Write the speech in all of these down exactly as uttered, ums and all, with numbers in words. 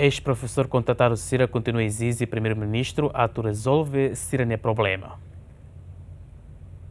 Eis-profesór kontratadu sira kontinua ezije Primeiru-Ministru atu rezolve sira-nia problema.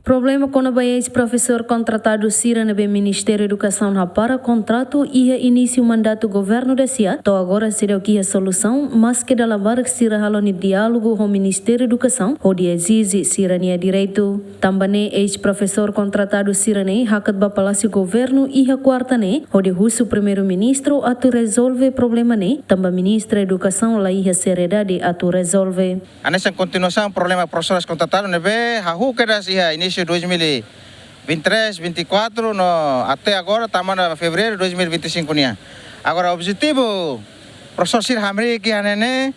Problema kona-ba eis-profesór kontratadu sira ne'ebé Ministériu Edukasaun hapara kontratu iha inísiu mandatu governu desiat, to'o agora seidauk iha solusaun, maske dala barak sira halo nia diálogu ho Ministériu Edukasaun hodi ezije sira-nia direitu. Tanba ne'e eis-profesór kontratadu sira-ne'e hakat ba Palásiu Governu iha kuarta ne'e hodi husu Primeiru-Ministru atu rezolve problema ne'e, tanba Ministra Edukasaun la iha seriedade atu rezolve. Hanesan kontinuasaun problema profesores kontratadu ne'ebé hahú kedas iha inísiu dois mil e vinte e três, vinte e quatro, no até agora, tama ona fevereiru dois mil e vinte e cinco nian. Agora, objetivu profesór sira hamriik iha ne'e ne'e,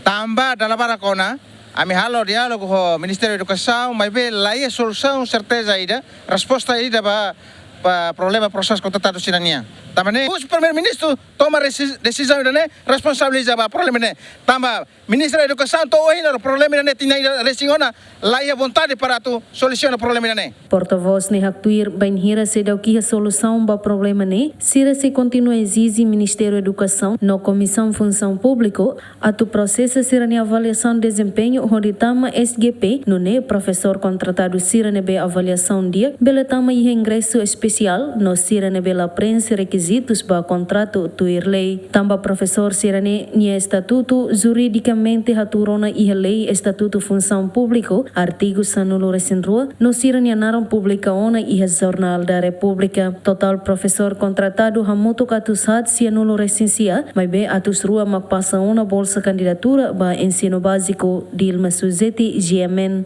tanba dala barak ona, ami halo diálogu ho Ministériu Edukasaun, maibé la iha solusaun serteza ida, resposta ida ba, ba problema profesores kontratadu sira-nian. Tanba ne'e, husu Primeiru-Ministru toma resi-, desizaun ida-ne'e, responsabiliza ba problema ne'e. Tanba Ministra Edukasaun to'o ohin loron problema ida-ne'e tinan ida resin ona, la iha vontade para atu solusiona problema ida-ne'e. Portavós ne'e haktuir bainhira seidauk iha solusaun ba problema ne'e, sira sei kontinua ezije Ministériu Edukasaun no Komisaun Funsaun Públiku atu prosesa sira-nia avaliasaun dezempeñu hodi tama S G P, nune'e profesór kontratadu sira ne'ebé avaliasaun di'ak bele tama iha ingresu espesiál no sira ne'ebé la preenxe rekizitus ba kontratu tuir lei. Tanba profesór sira-ne'e nia estatutu juridikamente hatuur ona iha Lei Estatutu Funsaun Públiku, artigu sanulu resin rua, no sira-nia naran publika ona iha Jornál da Repúblika. Totál profesór kontratadu hamutuk atus haat sianulu resin sia, maibé atus rua mak pasa ona bolsa kandidatura ba ensinu báziku. Dilma Suzeti, G M N.